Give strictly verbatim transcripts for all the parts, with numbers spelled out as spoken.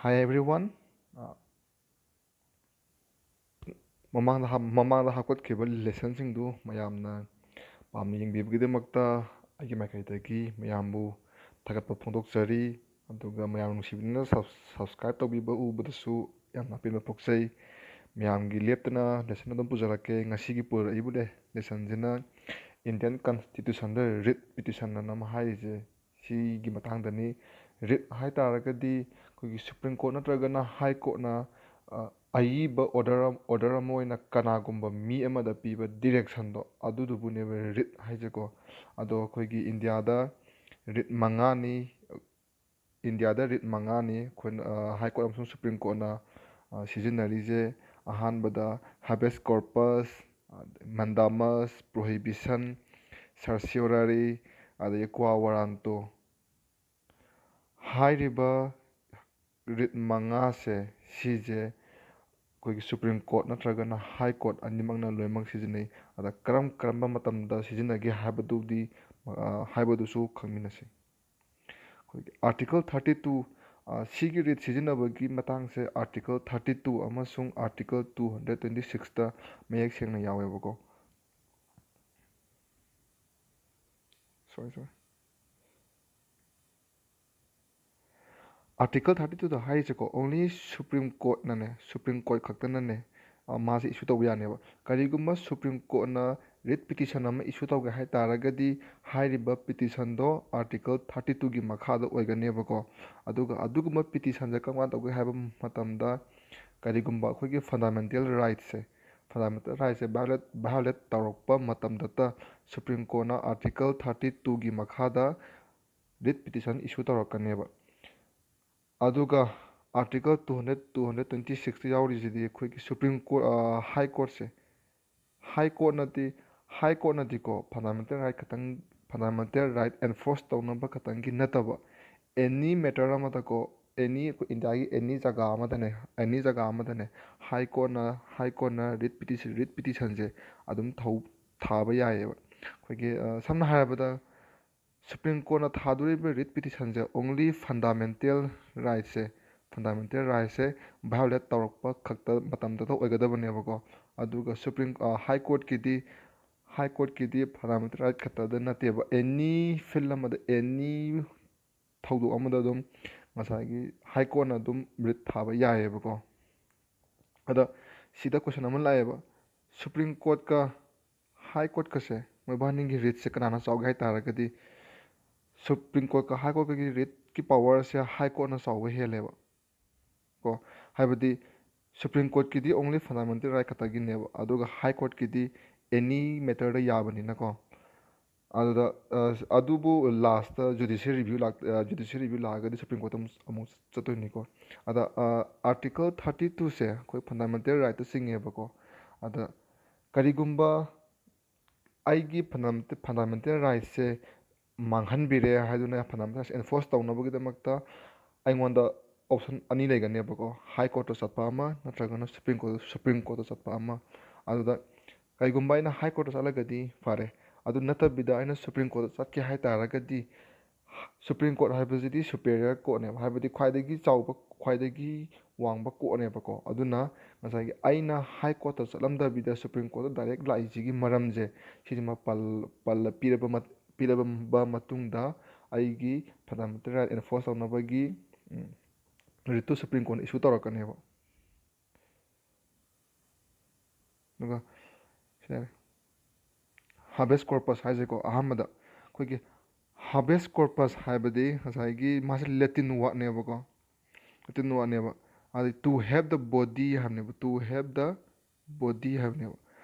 Hi everyone. ꯑ, ꯃꯃꯥꯡꯗ half-, ꯃꯃꯥꯡꯗ ꯍꯥꯞꯀꯠꯈꯤꯕ lessonꯁꯤꯡꯗꯨ ꯃꯌꯥꯝꯅ ꯄꯥꯝꯅ ꯌꯦꯡꯕꯤꯕꯒꯤꯗꯃꯛꯇ ꯑꯩꯒꯤ ꯃꯥꯏꯀꯩꯗꯒꯤ ꯃꯌꯥꯝꯕꯨ ꯊꯥꯒꯠꯄ ꯐꯣꯡꯗꯣꯛꯆꯔꯤ꯫ ꯑꯗꯨꯒ ꯃꯌꯥꯝ ꯅꯨꯡꯁꯤꯕꯤꯗꯨꯅ sub-, subscribe ꯇꯧꯕꯤꯕ ꯎꯕꯗꯁꯨ ꯌꯥꯝꯅ ꯑꯄꯦꯟꯕ ꯄꯣꯛꯆꯩ꯫ ꯃꯌꯥꯝꯒꯤ ꯂꯦꯞꯇꯅ lesson ꯑꯗꯨꯝ ꯄꯨꯖꯔꯛꯀꯦ꯫ ꯉꯁꯤꯒꯤ ꯄꯨꯔꯛꯏꯕ le-, lessonꯁꯤꯅ Indian Constitutionꯗ writ petition ꯑꯅ ꯑꯃ ꯍꯥꯏꯔꯤꯁꯦ, ꯁꯤꯒꯤ ꯃꯇꯥꯡꯗꯅꯤ꯫ Writ ꯍꯥꯏ ꯇꯥꯔꯒꯗꯤ ꯑꯩꯈꯣꯏꯒꯤ Supreme Court ꯅꯠꯇ꯭ꯔꯒꯅ High Courtꯅ, ꯑ, ꯑꯏꯕ order ꯑꯃ, order ꯑꯃ ꯑꯣꯏꯅ ꯀꯅꯥꯒꯨꯝꯕ ꯃꯤ ꯑꯃꯗ ꯄꯤꯕ directionꯗꯣ, ꯑꯗꯨꯗꯨꯕꯨꯅꯦꯕ writ ꯍꯥꯏꯁꯦꯀꯣ꯫ ꯑꯗꯣ ꯑꯩꯈꯣꯏꯒꯤ ꯏꯟꯗꯤꯌꯥꯗ writ ꯃꯉꯥꯅꯤ, ꯏꯟꯗꯤꯌꯥꯗ writ ꯃꯉꯥꯅꯤ ꯑꯩꯈꯣꯏꯅ, ꯑ, High Court ꯑꯃꯁꯨꯡ Supreme Courtꯅ, ꯑ, ꯁꯤꯖꯤꯟꯅꯔꯤꯁꯦ꯫ ꯑꯍꯥꯟꯕꯗ habeas corpus, ꯑ, mandamus, prohibition, certiorari, ꯑꯗꯒꯤ quo warranto꯫ ꯍꯥꯏꯔꯤꯕ writ ꯃꯉꯥꯁꯦ, ꯁꯤꯁꯦ ꯑꯩꯈꯣꯏꯒꯤ Supreme Court ꯅꯠꯇ꯭ꯔꯒꯅ High Court ꯑꯅꯤꯃꯛꯅ ꯂꯣꯏꯅꯃꯛ ꯁꯤꯖꯤꯟꯅꯩ꯫ ꯑꯗ ꯀꯔꯝ ꯀꯔꯝꯕ ꯃꯇꯝꯗ ꯁꯤꯖꯤꯟꯅꯒꯦ ꯍꯥꯏꯕꯗꯨꯗꯤ, ꯑ, ꯍꯥꯏꯕꯗꯨꯁꯨ ꯈꯪꯃꯤꯟꯅꯁꯤ꯫ ꯑꯩꯈꯣꯏꯒꯤ Article thirty two, ꯑ, ꯁꯤꯒꯤ writ ꯁꯤꯖꯤꯟꯅꯕꯒꯤ ꯃꯇꯥꯡꯁꯦ Article thirty two ꯑꯃꯁꯨꯡ Article two hundred twenty sixꯇ ꯃꯌꯦꯛ ꯁꯦꯡꯅ ꯌꯥꯎꯋꯦꯕꯀꯣ꯫ Sorry, sorry. Article thirty twoꯗ ꯍꯥꯏꯔꯤꯁꯦꯀꯣ, only Supreme Courtꯅꯅꯦ, Supreme Court ꯈꯛꯇꯅꯅꯦ, ꯑ, ꯃꯥꯁꯦ issue ꯇꯧꯕ ꯌꯥꯅꯦꯕ꯫ ꯀꯔꯤꯒꯨꯝꯕ Supreme Courtꯅ writ petition ꯑꯃ issue ꯇꯧꯒꯦ ꯍꯥꯏ ꯇꯥꯔꯒꯗꯤ, ꯍꯥꯏꯔꯤꯕ petitionꯗꯣ Article thirty twoꯒꯤ ꯃꯈꯥꯗ ꯑꯣꯏꯒꯅꯦꯕꯀꯣ꯫ ꯑꯗꯨꯒ ꯑꯗꯨꯒꯨꯝꯕ petitionꯁꯦ ꯀꯔꯝ ꯀꯥꯟꯗ ꯇꯧꯒꯦ ꯍꯥꯏꯕ ꯃꯇꯝꯗ, ꯀꯔꯤꯒꯨꯝꯕ ꯑꯩꯈꯣꯏꯒꯤ fundamental rightꯁꯦ, fundamental rightꯁꯦ violate, violate ꯇꯧꯔꯛꯄ ꯃꯇꯝꯗꯇ Supreme Courtꯅ Article thirty twoꯒꯤ ꯃꯈꯥꯗ writ petition issue ꯇꯧꯔꯛꯀꯅꯦꯕ꯫ ꯑꯗꯨꯒ Article two hundred, two hundred twenty sixꯇ ꯌꯥꯎꯔꯤꯁꯤꯗꯤ ꯑꯩꯈꯣꯏꯒꯤ Supreme Court, ꯑ, High Courtꯁꯦ, High Courtꯅꯗꯤ, High Courtꯅꯗꯤꯀꯣ fundamental right ꯈꯛꯇꯪ, fundamental right enforce ꯇꯧꯅꯕ ꯈꯛꯇꯪꯒꯤ ꯅꯠꯇꯕ, any matter ꯑꯃꯗꯀꯣ, any ꯑꯩꯈꯣꯏ ꯏꯟꯗꯤꯌꯥꯒꯤ any ꯖꯒꯥ ꯑꯃꯗꯅꯦ, any ꯖꯒꯥ ꯑꯃꯗꯅꯦ, High Courtꯅ, High Courtꯅ writ petition, writ petitionꯁꯦ ꯑꯗꯨꯝ ꯊꯧ-, ꯊꯥꯕ ꯌꯥꯏꯌꯦꯕ꯫ ꯑꯩꯈꯣꯏꯒꯤ, ꯑ, ꯁꯝꯅ ꯍꯥꯏꯔꯕꯗ, Supreme Courtꯅ ꯊꯥꯗꯣꯔꯤꯕ writ petitionꯁꯦ only fundamental rightꯁꯦ, ꯐꯟꯗꯥꯃꯦꯟꯇꯦꯜ ꯔꯥꯏꯠꯁꯦ ꯚꯥꯏꯑꯣꯂꯦꯠ ꯇꯧꯔꯛꯄ ꯈꯛꯇ ꯃꯇꯝꯗꯇ ꯑꯣꯏꯒꯗꯕꯅꯦꯕꯀꯣ꯫ ꯑꯗꯨꯒ ꯁꯨꯄ꯭ꯔꯤꯝ ꯍꯥꯏ ꯀꯣꯔꯠꯀꯤꯗꯤ ꯍꯥꯏ ꯀꯣꯔꯠꯀꯤꯗꯤ ꯐꯟꯗꯥꯃꯦꯟꯇꯦꯜ ꯔꯥꯏꯠ ꯈꯛꯇꯗ ꯅꯠꯇꯦꯕ, ꯑꯦꯅꯤ ꯐꯤꯜ ꯑꯃꯗ, ꯑꯦꯅꯤ ꯊꯧꯗꯣꯛ ꯑꯃꯗ ꯑꯗꯨꯝ ꯉꯁꯥꯏꯒꯤ ꯍꯥꯏ ꯀꯣꯔꯠꯅ ꯑꯗꯨꯝ ꯔꯤꯠ ꯊꯥꯕ ꯌꯥꯏꯌꯦꯕꯀꯣ꯫ ꯑꯗ ꯁꯤꯗ ꯀꯣꯏꯁꯟ ꯑꯃ ꯂꯥꯛꯑꯦꯕ, ꯁꯨꯄ꯭ꯔꯤꯝ ꯀꯣꯔꯠꯀ ꯍꯥꯏ ꯀꯣꯔꯠꯀꯁꯦ ꯃꯣꯏꯕꯥꯅꯤꯒꯤ ꯔꯤꯠꯁꯦ ꯀꯅꯥꯅ ꯆꯥꯎꯒꯦ ꯍꯥꯏ ꯇꯥꯔꯒꯗꯤ ꯁꯨꯄ꯭ꯔꯤꯝ ꯀꯣꯔꯠꯀ ꯍꯥꯏ ꯀꯣꯔꯠꯀꯒꯤ ꯔꯤꯠꯀꯤ ꯄꯋꯥꯔꯁꯦ ꯍꯥꯏ ꯀꯣꯔꯠꯅ ꯆꯥꯎꯕ ꯍꯦꯜꯂꯦꯕ ꯀꯣ꯫ ꯍꯥꯏꯕꯗꯤ ꯁꯨꯄ꯭ꯔꯤꯝ ꯀꯣꯔꯠꯀꯤꯗꯤ ꯑꯣꯡꯂꯤ ꯐꯟꯗꯥꯃꯦꯟꯇꯦꯜ ꯔꯥꯏꯠ ꯈꯛꯇꯒꯤꯅꯦꯕ, ꯑꯗꯨꯒ ꯍꯥꯏ ꯀꯣꯔꯠꯀꯤꯗꯤ ꯑꯦꯅꯤ ꯃꯦꯇꯔꯗ ꯌꯥꯕꯅꯤꯅꯀꯣ꯫ ꯑꯗꯨꯗ ꯑ, ꯑꯗꯨꯕꯨ ꯂꯥꯁꯇ ꯖꯨꯗꯤꯁꯤꯌꯦꯜ ꯔꯤꯚ꯭ꯌꯨ ꯂꯥꯛ ꯖꯨꯗꯤꯁꯤꯌꯦꯜ ꯔꯤꯚ꯭ꯌꯨ ꯂꯥꯛꯑꯒꯗꯤ ꯁꯨꯄ꯭ꯔꯤꯝ ꯀꯣꯔꯠꯇ ꯑꯃꯨꯛ ꯑꯃꯨꯛ ꯆꯠꯇꯣꯏꯅꯤꯀꯣ꯫ ꯑꯗ ꯑꯥꯔꯇꯤꯀꯜ ꯊꯥꯔꯇꯤ ꯇꯨꯁꯦ ꯑꯩꯈꯣꯏ ꯐꯟꯗꯥꯃꯦꯟꯇꯦꯜ ꯔꯥꯏꯠꯇ ꯆꯤꯡꯉꯦꯕꯀꯣ꯫ ꯑꯗ ꯀꯔꯤꯒꯨꯝꯕ ꯑꯩꯒꯤ ꯐꯟꯗꯥꯃꯦꯟꯇꯦꯜ ꯔꯥꯏꯠꯁꯦ ꯃꯥꯡꯍꯟꯕꯤꯔꯦ ꯍꯥꯏꯗꯨꯅ ꯐꯟꯗꯥꯃꯦꯟꯇꯦꯜ ꯔꯥꯏꯠꯁ ꯑꯦꯟꯐꯣꯔꯁ ꯇꯧꯅꯕꯒꯤꯗꯃꯛꯇ ꯑꯩꯉꯣꯟꯗ ꯑꯣꯞꯁꯟ ꯑꯅꯤ ꯂꯩꯒꯅꯦꯕꯀꯣ, ꯍꯥꯏ ꯀꯣꯔꯠꯇ ꯆꯠꯄ ꯑꯃ ꯅꯠꯇ꯭ꯔꯒꯅ ꯁꯨꯄ꯭ꯔꯤꯝ ꯀꯣꯔꯠ ꯁꯨꯄ꯭ꯔꯤꯝ ꯀꯣꯔꯠꯇ ꯆꯠꯄ ꯑꯃ꯫ ꯑꯗꯨꯗ ꯀꯩꯒꯨꯝꯕ ꯑꯩꯅ ꯍꯥꯏ ꯀꯣꯔꯠꯇ ꯆꯠꯂꯒꯗꯤ ꯐꯔꯦ, ꯑꯗꯨ ꯅꯠꯇꯕꯤꯗ ꯑꯩꯅ ꯁꯨꯄ꯭ꯔꯤꯝ ꯀꯣꯔꯠꯇ ꯆꯠꯀꯦ ꯍꯥꯏ ꯇꯥꯔꯒꯗꯤ ꯁꯨꯄ꯭ꯔꯤꯝ ꯀꯣꯔꯠ ꯍꯥꯏꯕꯁꯤꯗꯤ ꯁꯨꯄꯦꯔꯤꯌꯔ ꯀꯣꯔꯠꯅꯦꯕ, ꯍꯥꯏꯕꯗꯤ ꯈ꯭ꯋꯥꯏꯗꯒꯤ ꯆꯥꯎꯕ, ꯈ꯭ꯋꯥꯏꯗꯒꯤ ꯋꯥꯡꯕ ꯀꯣꯔꯠꯅꯦꯕꯀꯣ꯫ ꯑꯗꯨꯅ ꯉꯁꯥꯏꯒꯤ ꯑꯩꯅ ꯍꯥꯏ ꯀꯣꯔꯠꯇ ꯆꯠꯂꯝꯗꯕꯤꯗ ꯁꯨꯄ꯭ꯔꯤꯝ ꯀꯣꯔꯠꯇ ꯗꯥꯏꯔꯦꯛ ꯂꯥꯛꯏꯁꯤꯒꯤ ꯃꯔꯝꯁꯦ ꯁꯤꯁꯤꯃ ꯄꯜ ꯄꯜꯂ ꯄꯤꯔꯕ ꯃꯠ- ꯄꯤꯔꯕ ꯃꯇꯨꯡꯗ ꯑꯩꯒꯤ ꯐꯟꯗꯥꯃꯦꯟꯇꯦꯜ ꯔꯥꯏꯠ ꯑꯦꯟꯐꯣꯔꯁ ꯇꯧꯅꯕꯒꯤ ꯎꯝ, ꯔꯤꯠꯇꯨ ꯁꯨꯄ꯭ꯔꯤꯝ ꯀꯣꯔꯠꯅ ꯏꯁꯨ ꯇꯧꯔꯛꯀꯅꯦꯕ꯫ ꯑꯗꯨꯒ ꯁꯤꯗ ꯍꯥꯕꯦꯁ ꯀꯣꯔꯄꯁ ꯍꯥꯏꯁꯦꯀꯣ, ꯑꯍꯥꯟꯕꯗ ꯑꯩꯈꯣꯏꯒꯤ ꯍꯥꯕꯦꯁ ꯀꯣꯔꯄꯁ ꯍꯥꯏꯕꯗꯤ ꯉꯁꯥꯏꯒꯤ ꯃꯥꯁꯦ ꯂꯦꯇꯤꯟ ꯋꯥꯔꯗꯅꯦꯕꯀꯣ, ꯂꯦꯇꯤꯟ ꯋꯥꯔꯗꯅꯦꯕ꯫ ꯑꯗꯩ to have the body ꯍꯥꯏꯕꯅꯦꯕ, to have the body ꯍꯥꯏꯕꯅꯦꯕ꯫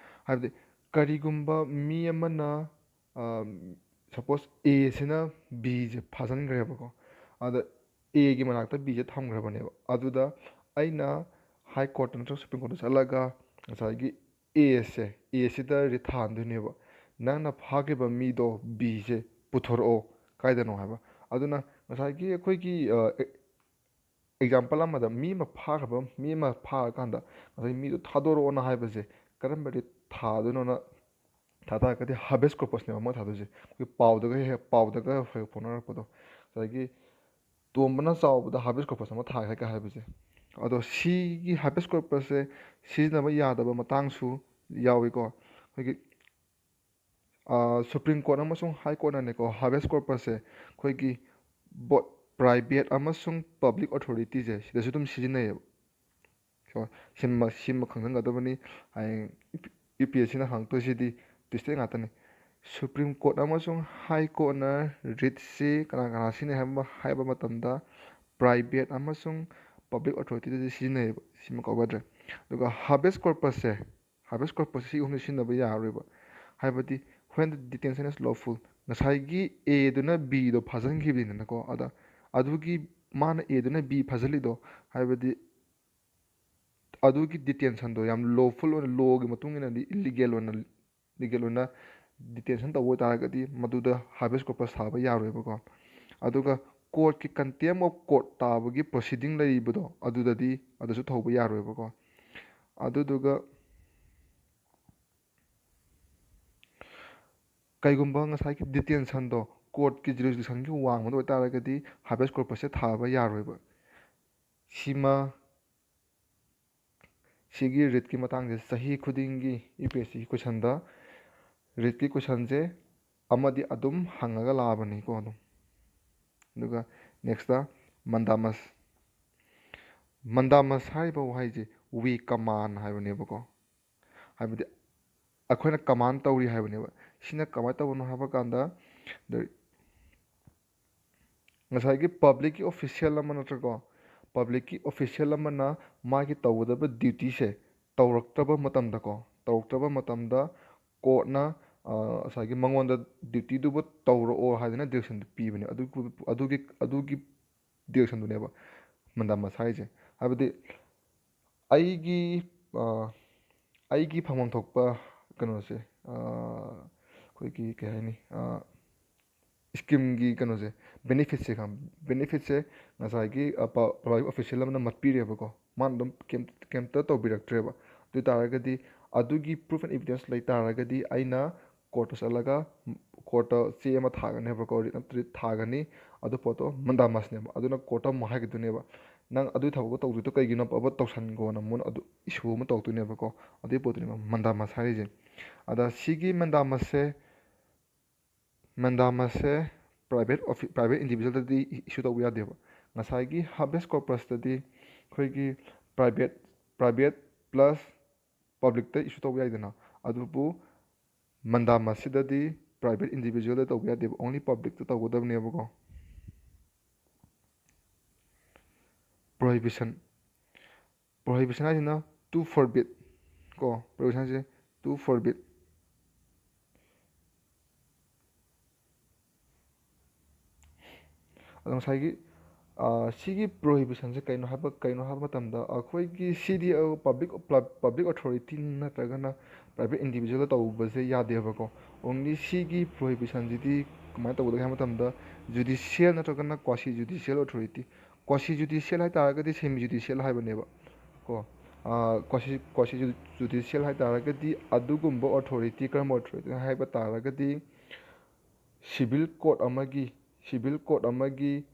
ꯍꯥꯏꯕꯗꯤ ꯀꯔꯤꯒꯨꯝꯕ ꯃꯤ ꯑꯃꯅ, ꯁꯄꯣꯁ ꯑꯦꯁꯤꯅ ꯕꯤꯁꯦ ꯐꯥꯖꯤꯟꯈ꯭ꯔꯦꯕꯀꯣ, ꯑꯗ ꯑꯦꯒꯤ ꯃꯅꯥꯛꯇ ꯕꯤꯁꯦ ꯊꯝꯈ꯭ꯔꯕꯅꯦꯕ꯫ ꯑꯗꯨꯗ ꯑꯩꯅ ꯍꯥꯏ ꯀꯣꯔꯠꯇ ꯅꯠꯇ꯭ꯔꯒ ꯁꯨꯄ꯭ꯔꯤꯝ ꯀꯣꯔꯠꯇ ꯆꯠꯂꯒ ꯉꯁꯥꯏꯒꯤ ꯑꯦꯁꯦ, ꯑꯦꯁꯤꯗ ꯔꯤꯠ ꯊꯥꯍꯟꯗꯣꯏꯅꯦꯕ, "ꯅꯪꯅ ꯐꯥꯈꯤꯕ ꯃꯤꯗꯣ ꯕꯤꯁꯦ ꯄꯨꯊꯣꯔꯛꯑꯣ, ꯀꯥꯏꯗꯅꯣ?" ꯍꯥꯏꯕ꯫ ꯑꯗꯨꯅ ꯉꯁꯥꯏꯒꯤ ꯑꯩꯈꯣꯏꯒꯤ, ꯑ, ꯑꯦ-, ꯑꯦꯛꯖꯥꯝꯄꯜ ꯑꯃꯗ ꯃꯤ ꯑꯃ ꯐꯥꯈ꯭ꯔꯕ, ꯃꯤ ꯑꯃ ꯐꯥꯔꯀꯥꯟꯗ ꯉꯁꯥꯏ ꯃꯤꯗꯣ ꯊꯥꯗꯣꯔꯛꯑꯣꯅ ꯍꯥꯏꯕꯁꯦ ꯀꯔꯝꯕ ꯔꯤꯠ ꯊꯥꯗꯣꯏꯅꯣꯅ ꯊꯥ ꯇꯥꯔꯒꯗꯤ ꯍꯥꯕꯦꯁ ꯀꯣꯔꯄꯁꯅꯦꯕ ꯑꯃ ꯊꯥꯗꯣꯏꯁꯦ꯫ ꯑꯩꯈꯣꯏ ꯄꯥꯎꯗꯒ ꯍꯦꯛ, ꯄꯥꯎꯗꯒ ꯍꯦꯛ ꯐꯥꯎꯅꯔꯛꯄꯗꯣ, ꯉꯁꯥꯏꯒꯤ ꯇꯣꯝꯕꯅ ꯆꯥꯎꯕꯗ ꯍꯥꯕꯤꯌꯁ ꯀꯣꯔꯄꯁ ꯑꯃ ꯊꯥꯈ꯭ꯔꯦ ꯀꯥꯏ ꯍꯥꯏꯕꯁꯦ꯫ ꯑꯗꯣ ꯁꯤꯒꯤ ꯍꯥꯕꯤꯌꯁ ꯀꯣꯔꯄꯁꯁꯦ ꯁꯤꯖꯤꯟꯅꯕ ꯌꯥꯗꯕ ꯃꯇꯥꯡꯁꯨ ꯌꯥꯎꯏꯀꯣ꯫ ꯑꯩꯈꯣꯏꯒꯤ ꯁꯨꯄ꯭ꯔꯤꯝ ꯀꯣꯔꯠ ꯑꯃꯁꯨꯡ ꯍꯥꯏ ꯀꯣꯔꯠꯅꯅꯦꯀꯣ, ꯍꯥꯕꯤꯌꯁ ꯀꯣꯔꯄꯁꯁꯦ ꯑꯩꯈꯣꯏꯒꯤ ꯕꯣꯠ ꯄ꯭ꯔꯥꯏꯚꯦꯠ ꯑꯃꯁꯨꯡ ꯄꯕ꯭ꯂꯤꯛ ꯑꯣꯊꯣꯔꯤꯇꯤꯁꯦ ꯁꯤꯗꯁꯨ ꯑꯗꯨꯝ ꯁꯤꯖꯤꯟꯅꯩꯌꯦꯕ꯫ ꯁꯣ-, ꯁꯤꯃ ꯁꯤꯃ ꯈꯪꯖꯤꯟꯒꯗꯕꯅꯤ꯫ ꯍꯌꯦꯡ ꯌꯨ ꯄꯤ ꯑꯦꯁ ꯁꯤꯅ ꯍꯪꯉꯛꯇꯣꯏꯁꯤꯗꯤ ꯇ꯭ꯋꯤꯁꯇꯦꯠ ꯉꯥꯛꯇꯅꯤ꯫ ꯁꯨꯄ꯭ꯔꯤꯝ ꯀꯣꯔꯠ ꯑꯃꯁꯨꯡ ꯍꯥꯏ ꯀꯣꯔꯠꯅ ꯔꯤꯠꯁꯤ ꯀꯅꯥ ꯀꯅꯥ ꯁꯤꯖꯤꯟꯅꯩ ꯍꯥꯏꯕ ꯍꯥꯏꯕ ꯃꯇꯝꯗ ꯄ꯭ꯔꯥꯏꯚꯦꯠ ꯑꯃꯁꯨꯡ ꯄꯕ꯭ꯂꯤꯛ ꯑꯣꯊꯣꯔꯤꯇꯤꯗꯗꯤ ꯁꯤꯖꯤꯟꯅꯩꯌꯦꯕ꯫ ꯁꯤꯃ ꯀꯥꯎꯒꯗ꯭ꯔꯦ꯫ ꯑꯗꯨꯒ ꯍꯥꯕꯤꯌꯁ ꯀꯣꯔꯄꯁꯁꯦ, ꯍꯥꯕꯤꯌꯁ ꯀꯣꯔꯄꯁꯁꯦ ꯁꯤ ꯑꯍꯨꯝꯁꯤ ꯁꯤꯖꯤꯟꯅꯕ ꯌꯥꯔꯔꯣꯏꯕ꯫ ꯍꯥꯏꯕꯗꯤ when the detention is lawful, ꯉꯁꯥꯏꯒꯤ ꯑꯦꯗꯨꯅ ꯕꯤꯗꯣ ꯐꯥꯖꯤꯟꯈꯤꯕꯅꯤꯗꯅꯀꯣ꯫ ꯑꯗ ꯑꯗꯨꯒꯤ ꯃꯥꯅ ꯑꯦꯗꯨꯅ ꯕꯤ ꯐꯥꯖꯤꯜꯂꯤꯗꯣ, ꯍꯥꯏꯕꯗꯤ ꯑꯗꯨꯒꯤ ꯗꯤꯇꯦꯟꯁꯟꯗꯣ ꯌꯥꯝ ꯂꯣꯐꯨꯜ ꯑꯣꯏꯅ, ꯂꯣꯒꯤ ꯃꯇꯨꯡ ꯏꯟꯅꯗꯤ ꯏꯜꯂꯤꯒꯦꯜ ꯑꯣꯏꯅ, ꯂꯤꯒꯦꯜ ꯑꯣꯏꯅ ꯗꯤꯇꯦꯟꯁꯟ ꯇꯧꯕ ꯑꯣꯏꯇꯥꯔꯒꯗꯤ ꯃꯗꯨꯗ ꯍꯥꯕꯤꯌꯁ ꯀꯣꯔꯄꯁ ꯊꯥꯕ ꯌꯥꯔꯣꯏꯕꯀꯣ꯫ ꯑꯗꯨꯒ ꯀꯣꯔꯠꯀꯤ contempt of court ꯇꯥꯕꯒꯤ ꯄ꯭ꯔꯣꯁꯤꯗꯤꯡ ꯂꯩꯔꯤꯕꯗꯣ, ꯑꯗꯨꯗꯗꯤ ꯑꯗꯨꯁꯨ ꯇꯧꯕ ꯌꯥꯔꯣꯏꯕꯀꯣ꯫ ꯑꯗꯨꯗꯨꯒ ꯀꯩꯒꯨꯝꯕ ꯉꯁꯥꯏꯒꯤ ꯗꯤꯇꯦꯟꯁꯟꯗꯣ ꯀꯣꯔꯠꯀꯤ ꯖꯨꯔꯤꯁꯗꯤꯛꯁꯟꯒꯤ ꯋꯥꯡꯃꯗ ꯑꯣꯏꯇꯥꯔꯒꯗꯤ ꯍꯥꯕꯤꯌꯁ ꯀꯣꯔꯄꯁꯁꯦ ꯊꯥꯕ ꯌꯥꯔꯣꯏꯕ꯫ ꯁꯤꯃ, ꯁꯤꯒꯤ ꯔꯤꯠꯀꯤ ꯃꯇꯥꯡꯁꯦ ꯆꯍꯤ ꯈꯨꯗꯤꯡꯒꯤ ꯌꯨ ꯄꯤ ꯑꯦꯁ ꯁꯤꯒꯤ ꯀꯣꯏꯁꯟꯗ ꯔꯤꯠꯀꯤ ꯀꯣꯏꯁꯟꯁꯦ ꯑꯃꯗꯤ ꯑꯗꯨꯝ ꯍꯪꯉꯒ ꯂꯥꯛꯑꯕꯅꯤꯀꯣ ꯑꯗꯨꯝ꯫ ꯑꯗꯨꯒ ꯅꯦꯛꯁꯇ ꯃꯟꯗꯥꯃꯁ꯫ ꯃꯟꯗꯥꯃꯁ ꯍꯥꯏꯔꯤꯕ ꯋꯥꯍꯩꯁꯦ "we command" ꯍꯥꯏꯕꯅꯦꯕꯀꯣ꯫ ꯍꯥꯏꯕꯗꯤ ꯑꯩꯈꯣꯏꯅ ꯀꯃꯥꯟ ꯇꯧꯔꯤ ꯍꯥꯏꯕꯅꯦꯕ꯫ ꯁꯤꯅ ꯀꯃꯥꯏꯅ ꯇꯧꯕꯅꯣ ꯍꯥꯏꯕ ꯀꯥꯟꯗ, ꯉꯁꯥꯏꯒꯤ ꯄꯕ꯭ꯂꯤꯛꯀꯤ ꯑꯣꯐꯤꯁꯤꯌꯦꯜ ꯑꯃ ꯅꯠꯇ꯭ꯔꯀꯣ, ꯄꯕ꯭ꯂꯤꯛꯀꯤ ꯑꯣꯐꯤꯁꯤꯌꯦꯜ ꯑꯃꯅ ꯃꯥꯒꯤ ꯇꯧꯒꯗꯕ ꯗ꯭ꯌꯨꯇꯤꯁꯦ ꯇꯧꯔꯛꯇ꯭ꯔꯕ ꯃꯇꯝꯗꯀꯣ, ꯇꯧꯔꯛꯇ꯭ꯔꯕ ꯃꯇꯝꯗ ꯀꯣꯔꯠꯅ, ꯑ, ꯉꯁꯥꯏꯒꯤ ꯃꯉꯣꯟꯗ ꯗ꯭ꯌꯨꯇꯤꯗꯨꯕꯨ ꯇꯧꯔꯛꯑꯣ ꯍꯥꯏꯗꯅ ꯗꯤꯔꯦꯛꯁꯟꯗꯨ ꯄꯤꯕꯅꯦ꯫ ꯑꯗꯨ, ꯑꯗꯨꯒꯤ, ꯑꯗꯨꯒꯤ ꯗꯤꯔꯦꯛꯁꯟꯗꯨꯅꯦꯕ ꯃꯟꯗꯥꯃꯁ ꯍꯥꯏꯔꯤꯁꯦ꯫ ꯍꯥꯏꯕꯗꯤ ꯑꯩꯒꯤ, ꯑ, ꯑꯩꯒꯤ ꯐꯪꯐꯝ ꯊꯣꯛꯄ ꯀꯩꯅꯣꯁꯦ, ꯑ, ꯑꯩꯈꯣꯏꯒꯤ ꯀꯩ ꯍꯥꯏꯅꯤ, ꯑ, ꯁ꯭ꯀꯤꯝꯒꯤ ꯀꯩꯅꯣꯁꯦ, ꯕꯦꯅꯤꯐꯤꯠꯁꯦ ꯈꯪ-, ꯕꯦꯅꯤꯐꯤꯠꯁꯦ ꯉꯁꯥꯏꯒꯤ, ꯑ, ꯄ-, ꯄꯕ꯭ꯂꯤꯛ ꯑꯣꯐꯤꯁꯤꯌꯦꯜ ꯑꯃꯅ ꯃꯠꯄꯤꯔꯦꯕꯀꯣ, ꯃꯥꯅ ꯑꯗꯨꯝ ꯀꯩꯝ-, ꯀꯩꯝꯇ ꯇꯧꯕꯤꯔꯛꯇ꯭ꯔꯦꯕ꯫ ꯑꯗꯨ ꯑꯣꯏ ꯇꯥꯔꯒꯗꯤ ꯑꯗꯨꯒꯤ ꯄ꯭ꯔꯨꯐ ꯑꯦꯟ ꯏꯕꯤꯗꯦꯟꯁ ꯂꯩ ꯇꯥꯔꯒꯗꯤ ꯑꯩꯅ ꯀꯣꯔꯠꯇ ꯆꯠꯂꯒ, ꯀꯣꯔꯠꯇ ꯆꯦ ꯑꯃ ꯊꯥꯒꯅꯦꯕꯀꯣ, ꯔꯤꯠ ꯅꯠꯇ꯭ꯔꯗꯤ ꯊꯥꯒꯅꯤ꯫ ꯑꯗꯨ ꯄꯣꯠꯇꯣ ꯃꯟꯗꯥꯃꯁꯅꯦꯕ꯫ ꯑꯗꯨꯅ ꯀꯣꯔꯠꯇ ꯑꯃꯨꯛ ꯍꯥꯏꯈꯤꯗꯣꯏꯅꯦꯕ, "ꯅꯪ ꯑꯗꯨꯒꯤ ꯊꯕꯛꯇꯣ ꯇꯧꯗ꯭ꯔꯤꯗꯣ ꯀꯩꯒꯤꯅꯣ? ꯐꯕ ꯇꯧꯁꯟꯈꯣꯅ" ꯃꯣꯏꯅ ꯑꯗꯨ ꯏꯁꯨ ꯑꯃ ꯇꯧꯔꯛꯇꯣꯏꯅꯦꯕꯀꯣ꯫ ꯑꯗꯨꯒꯤ ꯄꯣꯠꯇꯨꯅꯦꯕ ꯃꯟꯗꯥꯃꯁ ꯍꯥꯏꯔꯤꯁꯦ꯫ ꯑꯗ ꯁꯤꯒꯤ ꯃꯟꯗꯥꯃꯁꯁꯦ ꯃꯟꯗꯥꯃꯁꯁꯦ ꯄ꯭ꯔꯥꯏꯚꯦꯠ ꯑꯣꯐꯤ ꯄ꯭ꯔꯥꯏꯚꯦꯠ ꯏꯟꯗꯤꯕꯤꯖꯨꯋꯦꯜꯗꯗꯤ ꯏꯁꯨ ꯇꯧꯕ ꯌꯥꯗꯦꯕ꯫ ꯉꯁꯥꯏꯒꯤ ꯍꯥꯕꯦꯁ ꯀꯣꯔꯄꯁꯇꯗꯤ ꯑꯩꯈꯣꯏꯒꯤ ꯄ꯭ꯔꯥꯏꯚꯦꯠ ꯄ꯭ꯔꯥꯏꯚꯦꯠ ꯄ꯭ꯂꯁ ꯄꯕ꯭ꯂꯤꯛꯇ ꯏꯁꯨ ꯇꯧꯕ ꯌꯥꯏꯗꯅ꯫ ꯑꯗꯨꯕꯨ ꯃꯟꯗꯥꯃꯁꯁꯤꯗꯗꯤ ꯄ꯭ꯔꯥꯏꯚꯦꯠ ꯏꯟꯗꯤꯕꯤꯖꯨꯋꯦꯜꯗ ꯇꯧꯕ ꯌꯥꯗꯦꯕ, ꯑꯣꯡꯂꯤ ꯄꯕ꯭ꯂꯤꯛꯇ ꯇꯧꯒꯗꯕꯅꯦꯕꯀꯣ꯫ ꯄ꯭ꯔꯣꯍꯤꯕꯤꯁꯟ ꯄ꯭ꯔꯣꯍꯤꯕꯤꯁꯟ ꯍꯥꯏꯁꯤꯅ ꯇꯨ ꯐꯣꯔꯕꯤꯠ ꯀꯣ꯫ ꯄ꯭ꯔꯣꯍꯤꯕꯤꯁꯟ ꯍꯥꯏꯁꯦ ꯇꯨ ꯐꯣꯔꯕꯤꯠ꯫ ꯑꯗꯣ ꯉꯁꯥꯏꯒꯤ ꯁꯤꯒꯤ ꯄ꯭ꯔꯣꯍꯤꯕꯤꯁꯟꯁꯦ ꯀꯩꯅꯣ ꯍꯥꯏꯕ ꯀꯩꯅꯣ ꯍꯥꯏꯕ ꯃꯇꯝꯗ ꯑꯩꯈꯣꯏꯒꯤ ꯁꯤꯗꯤ ꯄꯕ꯭ꯂꯤꯛ ꯄꯕ꯭ꯂꯤꯛ ꯑꯣꯊꯣꯔꯤꯇꯤ ꯅꯠꯇ꯭ꯔꯒꯅ ꯄ꯭ꯔꯥꯏꯚꯦꯠ ꯏꯟꯗꯤꯕꯤꯖꯨꯋꯦꯜꯗ ꯇꯧꯕꯁꯦ ꯌꯥꯗꯦꯕꯀꯣ꯫ ꯑꯣꯡꯂꯤ ꯁꯤꯒꯤ ꯄ꯭ꯔꯣꯍꯤꯕꯤꯁꯟꯁꯤꯗꯤ ꯀꯃꯥꯏꯅ ꯇꯧꯒꯗꯒꯦ ꯍꯥꯏꯕ ꯃꯇꯝꯗ ꯖꯨꯗꯤꯁꯤꯌꯦꯜ ꯅꯠꯇ꯭ꯔꯒꯅ ꯀ꯭ꯋꯥꯁꯤ ꯖꯨꯗꯤꯁꯤꯌꯦꯜ ꯑꯣꯊꯣꯔꯤꯇꯤ꯫ ꯀ꯭ꯋꯥꯁꯤ ꯖꯨꯗꯤꯁꯤꯌꯦꯜ ꯍꯥꯏ ꯇꯥꯔꯒꯗꯤ ꯁꯦꯃꯤ ꯖꯨꯗꯤꯁꯤꯌꯦꯜ ꯍꯥꯏꯕꯅꯦꯕ ꯀꯣ꯫ ꯀ꯭ꯋꯥꯁꯤ ꯀ꯭ꯋꯥꯁꯤ ꯖꯨꯗꯤꯁꯤꯌꯦꯜ ꯍꯥꯏ ꯇꯥꯔꯒꯗꯤ ꯑꯗꯨꯒꯨꯝꯕ ꯑꯣꯊꯣꯔꯤꯇꯤ, ꯀꯔꯝꯕ ꯑꯣꯊꯣꯔꯤꯇꯤꯅꯣ ꯍꯥꯏꯕ ꯇꯥꯔꯒꯗꯤ ꯁꯤꯚꯤꯜ ꯀꯣꯔꯠ ꯑꯃꯒꯤ ꯁꯤꯚꯤꯜ ꯀꯣꯔꯠ ꯑꯃꯒꯤ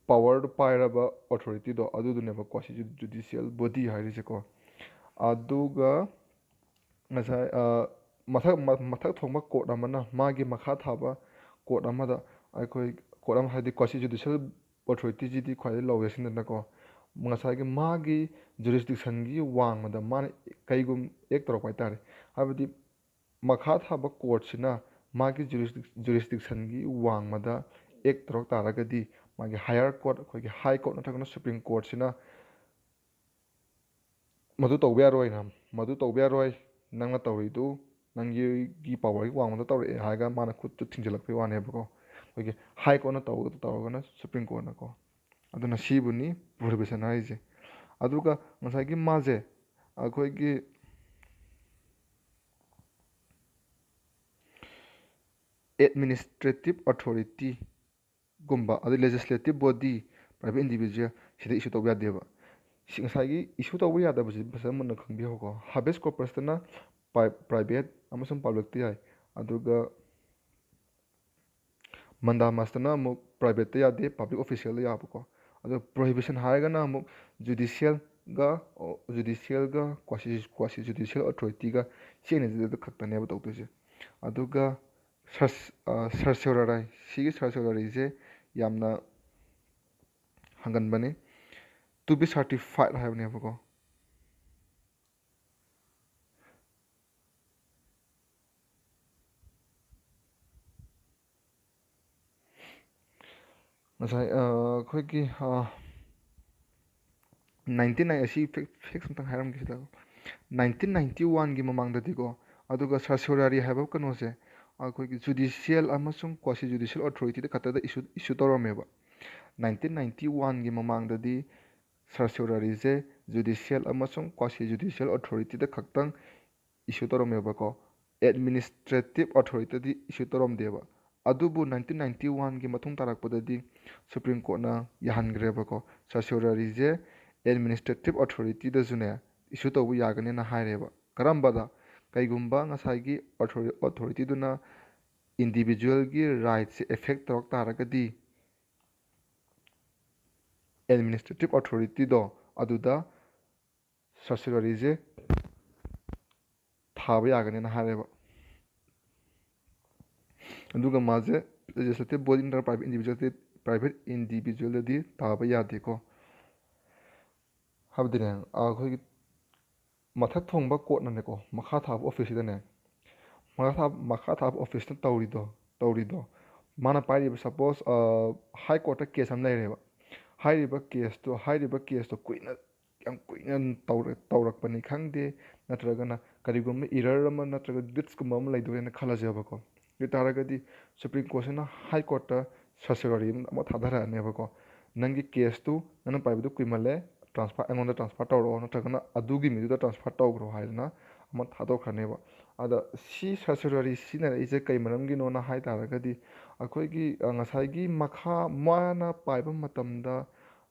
ꯄꯋꯥꯔꯗꯨ ꯄꯥꯏꯔꯕ ꯑꯣꯊꯣꯔꯤꯇꯤꯗꯣ ꯑꯗꯨꯗꯨꯅꯦꯕ ꯀ꯭ꯋꯥꯁꯤ ꯖꯨꯗꯤꯁꯤꯌꯦꯜ ꯕꯣꯗꯤ ꯍꯥꯏꯔꯤꯁꯦꯀꯣ꯫ ꯑꯗꯨꯒ ꯉꯁꯥꯏ ꯃꯊꯛ ꯃꯊꯛ ꯊꯣꯡꯕ ꯀꯣꯔꯠ ꯑꯃꯅ ꯃꯥꯒꯤ ꯃꯈꯥ ꯊꯥꯕ ꯀꯣꯔꯠ ꯑꯃꯗ ꯑꯩꯈꯣꯏ ꯀꯣꯔꯠ ꯑꯃ ꯍꯥꯏꯗꯤ ꯀ꯭ꯋꯥꯁꯤ ꯖꯨꯗꯤꯁꯤꯌꯦꯜ ꯑꯣꯊꯣꯔꯤꯇꯤꯁꯤꯗꯤ ꯈ꯭ꯋꯥꯏꯗꯒꯤ ꯂꯣꯋꯦꯁꯅꯤꯗꯅꯀꯣ꯫ ꯉꯁꯥꯏꯒꯤ ꯃꯥꯒꯤ ꯖꯨꯔꯤꯁꯗꯤꯛꯁꯟꯒꯤ ꯋꯥꯡꯃꯗ ꯃꯥꯅ ꯀꯩꯒꯨꯝ ꯑꯦꯛ ꯇꯧꯔꯛꯄ ꯍꯥꯏꯇꯥꯔꯦ꯫ ꯍꯥꯏꯕꯗꯤ ꯃꯈꯥ ꯊꯥꯕ ꯀꯣꯔꯠꯁꯤꯅ ꯃꯥꯒꯤ ꯖꯨꯔꯤꯁꯗꯤꯛꯁꯟꯒꯤ ꯋꯥꯡꯃꯗ ꯑꯦꯛ ꯇꯧꯔꯛ ꯇꯥꯔꯒꯗꯤ ꯃꯥꯒꯤ ꯍꯥꯌꯔ ꯀꯣꯔꯠ, ꯑꯩꯈꯣꯏꯒꯤ ꯍꯥꯏ ꯀꯣꯔꯠ ꯅꯠꯇ꯭ꯔꯒꯅ ꯁꯨꯄ꯭ꯔꯤꯝ ꯀꯣꯔꯠꯁꯤꯅ ꯃꯗꯨ ꯇꯧꯕ ꯌꯥꯔꯣꯏꯅ, ꯃꯗꯨ ꯇꯧꯕ ꯌꯥꯔꯣꯏ, ꯅꯪꯅ ꯇꯧꯔꯤꯗꯨ ꯅꯪꯒꯤ ꯄꯋꯥꯔꯒꯤ ꯋꯥꯡꯃꯗ ꯇꯧꯔꯛꯑꯦ ꯍꯥꯏꯔꯒ ꯃꯥꯅ ꯈꯨꯠꯇꯨ ꯊꯤꯡꯖꯤꯜꯂꯛꯄꯒꯤ ꯋꯥꯅꯦꯕꯀꯣ꯫ ꯑꯩꯈꯣꯏꯒꯤ ꯍꯥꯏ ꯀꯣꯔꯠꯅ ꯇꯧꯔꯒ ꯇꯧꯔꯒꯅ ꯁꯨꯄ꯭ꯔꯤꯝ ꯀꯣꯔꯠꯅꯀꯣ꯫ ꯑꯗꯨꯅ ꯁꯤꯕꯨꯅꯤ ꯄ꯭ꯔꯣꯍꯤꯕꯤꯁꯟ ꯍꯥꯏꯔꯤꯁꯦ꯫ ꯑꯗꯨꯒ ꯉꯁꯥꯏꯒꯤ ꯃꯥꯁꯦ ꯑꯩꯈꯣꯏꯒꯤ ꯑꯦꯗꯃꯤꯅꯤꯁꯇ꯭ꯔꯦꯇꯤꯞ ꯑꯣꯊꯣꯔꯤꯇꯤꯒꯨꯝꯕ, ꯑꯗꯩ ꯂꯦꯖꯤꯁꯂꯦꯇꯤꯞ ꯕꯣꯗꯤ, ꯄ꯭ꯔꯥꯏꯚꯦꯠ ꯏꯟꯗꯤꯕꯤꯖꯨꯋꯦꯜ, ꯁꯤꯗ ꯏꯁꯨ ꯇꯧꯕ ꯌꯥꯗꯦꯕ꯫ ꯁꯤ ꯉꯁꯥꯏꯒꯤ ꯏꯁꯨ ꯇꯧꯕ ꯌꯥꯗꯕꯁꯤ ꯐꯖꯅ ꯃꯨꯟꯅ ꯈꯪꯕꯤꯍꯧꯀꯣ꯫ ꯍꯥꯕꯦꯁ ꯀꯣꯔꯄꯁꯇꯅ ꯄ꯭ꯔꯥꯏꯚꯦꯠ ꯑꯃꯁꯨꯡ ꯄꯕ꯭ꯂꯤꯛꯇ ꯌꯥꯏ, ꯑꯗꯨꯒ ꯃꯟꯗꯥ ꯃꯥꯁꯇꯔꯅ ꯑꯃꯨꯛ ꯄ꯭ꯔꯥꯏꯚꯦꯠꯇ ꯌꯥꯗꯦ, ꯄꯕ꯭ꯂꯤꯛ ꯑꯣꯐꯤꯁꯤꯌꯦꯜꯗ ꯌꯥꯕꯀꯣ꯫ ꯑꯗꯣ ꯄ꯭ꯔꯣꯍꯤꯕꯤꯁꯟ ꯍꯥꯏꯔꯒꯅ ꯑꯃꯨꯛ ꯖꯨꯗꯤꯁꯤꯌꯦꯜꯒ, ꯖꯨꯗꯤꯁꯤꯌꯦꯜꯒ ꯀ꯭ꯋꯥꯁꯤ, ꯀ꯭ꯋꯥꯁꯤ ꯖꯨꯗꯤꯁꯤꯌꯦꯜ ꯑꯣꯊꯣꯔꯤꯇꯤꯒ ꯁꯤ ꯑꯅꯤꯁꯤꯗ ꯈꯛꯇꯅꯦꯕ ꯇꯧꯗꯣꯏꯁꯦ꯫ ꯑꯗꯨꯒ ꯁꯔꯁ-, ꯑ, ꯁꯔꯁꯤꯌꯣꯔꯥꯔꯥꯏ, ꯁꯤꯒꯤ ꯁꯔꯁꯤꯌꯣꯔꯥꯔꯤꯁꯦ ꯌꯥꯝꯅ ꯍꯪꯒꯟꯕꯅꯤ꯫ To be certified ꯍꯥꯏꯕꯅꯦꯕꯀꯣ꯫ ꯉꯁꯥꯏ, ꯑ, ꯑꯩꯈꯣꯏꯒꯤ, ꯑ, ꯅꯥꯏꯟꯇꯤꯟ ꯅꯥꯏꯟ-, ꯑꯁꯤ ꯐꯦꯛ-, ꯐꯦꯛꯁ ꯑꯝꯇꯪ ꯍꯥꯏꯔꯝꯒꯦ ꯁꯤꯗ꯫ ꯅꯥꯏꯟꯇꯤꯟ ꯅꯥꯏꯟꯇꯤ ꯋꯥꯟꯒꯤ ꯃꯃꯥꯡꯗꯗꯤꯀꯣ, ꯑꯗꯨꯒ ꯁꯔꯁꯤꯌꯣꯔꯥꯔꯤ ꯍꯥꯏꯕ ꯀꯩꯅꯣꯁꯦ ꯑꯩꯈꯣꯏꯒꯤ ꯖꯨꯗꯤꯁꯤꯌꯦꯜ ꯑꯃꯁꯨꯡ ꯀ꯭ꯋꯥꯁꯤ ꯖꯨꯗꯤꯁꯤꯌꯦꯜ ꯑꯣꯊꯣꯔꯤꯇꯤꯗ ꯈꯛꯇꯗ ꯏꯁꯨ, ꯏꯁꯨ ꯇꯧꯔꯝꯃꯦꯕ꯫ ꯅꯥꯏꯟꯇꯤꯟ ꯅꯥꯏꯟꯇꯤ ꯋꯥꯟꯒꯤ ꯃꯃꯥꯡꯗꯗꯤ ꯁꯔꯁꯤꯌꯣꯔꯥꯔꯤꯁꯦ ꯖꯨꯗꯤꯁꯤꯌꯦꯜ ꯑꯃꯁꯨꯡ ꯀ꯭ꯋꯥꯁꯤ ꯖꯨꯗꯤꯁꯤꯌꯦꯜ ꯑꯣꯊꯣꯔꯤꯇꯤꯗ ꯈꯛꯇꯪ ꯏꯁꯨ ꯇꯧꯔꯝꯃꯦꯕꯀꯣ, ꯑꯦꯗꯃꯤꯅꯤꯁꯇ꯭ꯔꯦꯇꯤꯞ ꯑꯣꯊꯣꯔꯤꯇꯤꯗꯤ ꯏꯁꯨ ꯇꯧꯔꯝꯗꯦꯕ꯫ ꯑꯗꯨꯕꯨ ꯅꯥꯏꯟꯇꯤꯟ ꯅꯥꯏꯟꯇꯤ ꯋꯥꯟꯒꯤ ꯃꯇꯨꯡ ꯇꯥꯔꯛꯄꯗꯗꯤ ꯁꯨꯄ꯭ꯔꯤꯝ ꯀꯣꯔꯠꯅ ꯌꯥꯍꯟꯈ꯭ꯔꯦꯕꯀꯣ, ꯁꯔꯁꯤꯌꯣꯔꯥꯔꯤꯁꯦ ꯑꯦꯗꯃꯤꯅꯤꯁꯇ꯭ꯔꯦꯇꯤꯞ ꯑꯣꯊꯣꯔꯤꯇꯤꯗꯁꯨꯅꯦ ꯏꯁꯨ ꯇꯧꯕ ꯌꯥꯒꯅꯦꯅ ꯍꯥꯏꯔꯦꯕ꯫ ꯀꯔꯝꯕꯗ? ꯀꯩꯒꯨꯝꯕ ꯉꯁꯥꯏꯒꯤ ꯑꯣꯊꯣꯔꯤ-, ꯑꯣꯊꯣꯔꯤꯇꯤꯗꯨꯅ ꯏꯟꯗꯤꯕꯤꯖꯨꯋꯦꯜꯒꯤ ꯔꯥꯏꯠꯁꯦ ꯑꯦꯐꯦꯛ ꯇꯧꯔꯛ ꯇꯥꯔꯒꯗꯤ, ꯑꯦꯗꯃꯤꯅꯤꯁꯇ꯭ꯔꯦꯇꯤꯞ ꯑꯣꯊꯣꯔꯤꯇꯤꯗꯣ ꯑꯗꯨꯗ ꯁꯔꯁꯤꯌꯣꯔꯥꯔꯤꯁꯦ ꯊꯥꯕ ꯌꯥꯒꯅꯦꯅ ꯍꯥꯏꯔꯦꯕ꯫ ꯑꯗꯨꯒ ꯃꯥꯁꯦ ꯂꯦꯖꯤꯁꯂꯦꯇꯤꯞ ꯕꯣꯗꯤ ꯅꯠꯇ꯭ꯔꯒ ꯄ꯭ꯔꯥꯏꯚꯦꯠ ꯏꯟꯗꯤꯕꯤꯖꯨꯋꯦꯜꯗꯤ, ꯄ꯭ꯔꯥꯏꯚꯦꯠ ꯏꯟꯗꯤꯕꯤꯖꯨꯋꯦꯜꯗꯗꯤ ꯊꯥꯕ ꯌꯥꯗꯦꯀꯣ꯫ ꯍꯥꯏꯕꯗꯤꯅꯦ, ꯑꯩꯈꯣꯏꯒꯤ ꯃꯊꯛ ꯊꯣꯡꯕ ꯀꯣꯔꯠꯅꯅꯦꯀꯣ, ꯃꯈꯥ ꯊꯥꯕ ꯑꯣꯐꯤꯁꯁꯤꯗꯅꯦ, ꯃꯈꯥ ꯊꯥꯕ, ꯃꯈꯥ ꯊꯥꯕ ꯑꯣꯐꯤꯁꯅ ꯇꯧꯔꯤꯗꯣ, ꯇꯧꯔꯤꯗꯣ, ꯃꯥꯅ ꯄꯥꯏꯔꯤꯕ, ꯁꯄꯣꯁ, ꯍꯥꯏ ꯀꯣꯔꯠꯇ ꯀꯦꯁ ꯑꯃ ꯂꯩꯔꯦꯕ꯫ ꯍꯥꯏꯔꯤꯕ ꯀꯦꯁꯇꯣ, ꯍꯥꯏꯔꯤꯕ ꯀꯦꯁꯇꯣ ꯀꯨꯏꯅ, ꯌꯥꯝ ꯀꯨꯏꯅ ꯇꯧꯔ-, ꯇꯧꯔꯛꯄꯅꯤ ꯈꯪꯗꯦ, ꯅꯠꯇ꯭ꯔꯒꯅ ꯀꯔꯤꯒꯨꯝꯕ ꯏꯔꯔ ꯑꯃ ꯅꯠꯇ꯭ꯔꯒ ꯒ꯭ꯂꯤꯠꯁꯀꯨꯝꯕ ꯑꯃ ꯂꯩꯗꯣꯔꯦꯅ ꯈꯜꯂꯁꯦꯕꯀꯣ꯫ ꯑꯗꯨ ꯑꯣꯏ ꯇꯥꯔꯒꯗꯤ ꯁꯨꯄ꯭ꯔꯤꯝ ꯀꯣꯔꯠꯁꯤꯅ ꯍꯥꯏ ꯀꯣꯔꯠꯇ ꯁꯔꯁꯤꯌꯣꯔꯥꯔꯤ ꯑꯃ ꯊꯥꯗꯔꯛꯑꯅꯦꯕꯀꯣ, "ꯅꯪꯒꯤ ꯀꯦꯁꯇꯨ ꯅꯪꯅ ꯄꯥꯏꯕꯗꯨ ꯀꯨꯏꯃꯜꯂꯦ, ꯇ꯭ꯔꯥꯟꯁꯐꯔ, ꯑꯩꯉꯣꯟꯗ ꯇ꯭ꯔꯥꯟꯁꯐꯔ ꯇꯧꯔꯛꯑꯣ, ꯅꯠꯇ꯭ꯔꯒꯅ ꯑꯗꯨꯒꯤ ꯃꯤꯗꯨꯗ ꯇ꯭ꯔꯥꯟꯁꯐꯔ ꯇꯧꯈ꯭ꯔꯣ" ꯍꯥꯏꯗꯅ ꯑꯃ ꯊꯥꯗꯣꯛꯈ꯭ꯔꯅꯦꯕ꯫ ꯑꯗ ꯁꯤ ꯁꯔꯁꯤꯌꯣꯔꯥꯔꯤ ꯁꯤꯖꯤꯟꯅꯔꯛꯏꯁꯦ ꯀꯩ ꯃꯔꯝꯒꯤꯅꯣꯅ ꯍꯥꯏ ꯇꯥꯔꯒꯗꯤ, ꯑꯩꯈꯣꯏꯒꯤ, ꯑ, ꯉꯁꯥꯏꯒꯤ ꯃꯈꯥ ꯃꯥꯅ ꯄꯥꯏꯕ ꯃꯇꯝꯗ